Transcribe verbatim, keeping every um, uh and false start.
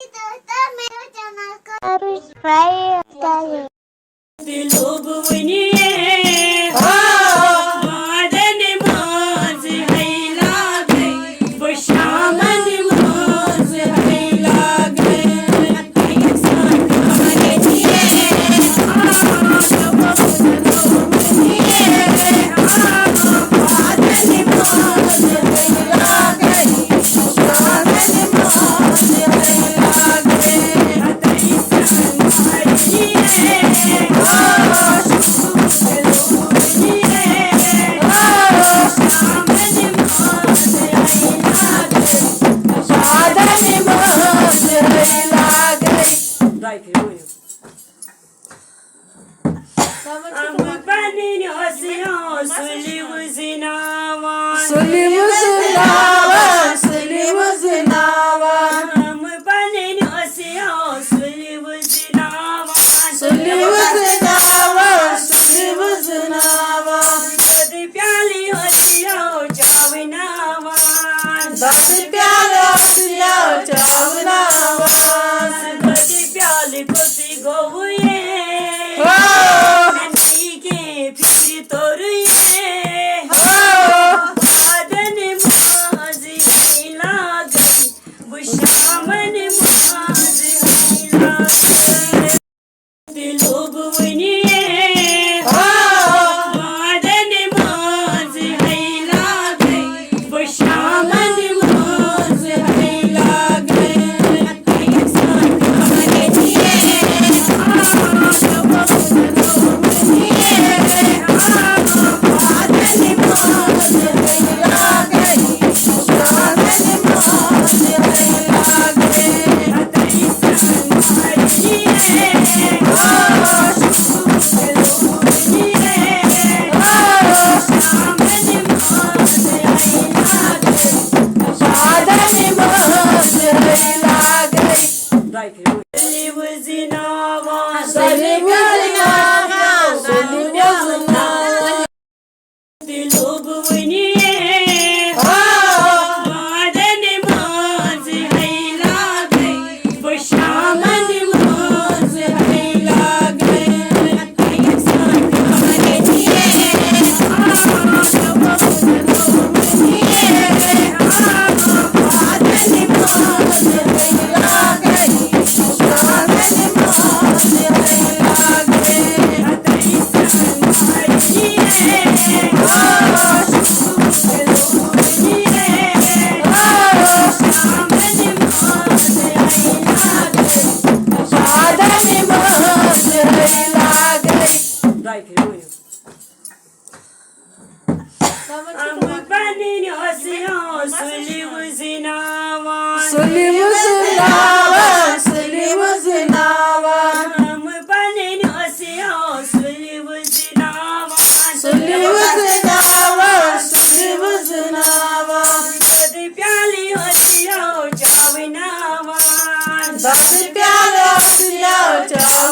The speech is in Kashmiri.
تہٕ مےٚ چَنَل کَرُن سبسکرایب کَرٕنۍ۔ تہِ لوٚگ وُنہِ وعدن منٛز ہے لاگے، بہٕ شامن منٛز ہے لاگے۔ اَمہٕ پَنٕنۍ ٲسیو سُلہِ وُزناوان۔ سُلہِ وُزناوان، سُلہِ وُزناوان۔ اَمہٕ پَنٕنۍ ٲسیو سُلہِ وُزناوان۔ سُلہِ وُزناوان، سُلہِ وُزناوان۔ دۄدٕ پیالہٕ ٲسیو چاوناوان۔ دۄدٕ پیالہٕ ٲسیو چاوناوان۔ دۄدٕ پیالہٕ کوٚت گوٚو یے؟ ہو۔ مےٚ نہٕ یہِ کینٛہہ فِکرِ توٚرُے۔ ہو۔ وعدن منٛز یی لاگٕنۍ، بہٕ شامن منٛز یی لاگٕنۍ۔ تہِ لوٚگ وُنہِ۔ ہو۔ وعدن منٛز یی لاگٕنۍ، بہٕ شامن منٛز یی لاگٕنۍ۔ تہِ لوٚگ وُنہِ۔ وعدن منٛز ہے لاگے، بہٕ شامن منٛز ہے لاگے۔ اَمہٕ پَنٕنۍ ٲسیو سُلہِ وُزناوان۔ سُلہِ وُزناوان، سُلہِ وُزناوان۔ اَمہٕ پَنٕنۍ ٲسیو سُلہِ وُزناوان۔ سُلہِ وُزناوان، سُلہِ وُزناوان۔ دۄدٕ پیالہٕ ٲسیو چاوناوان۔ دۄدٕ پیالہٕ ٲسیو چاوناوان۔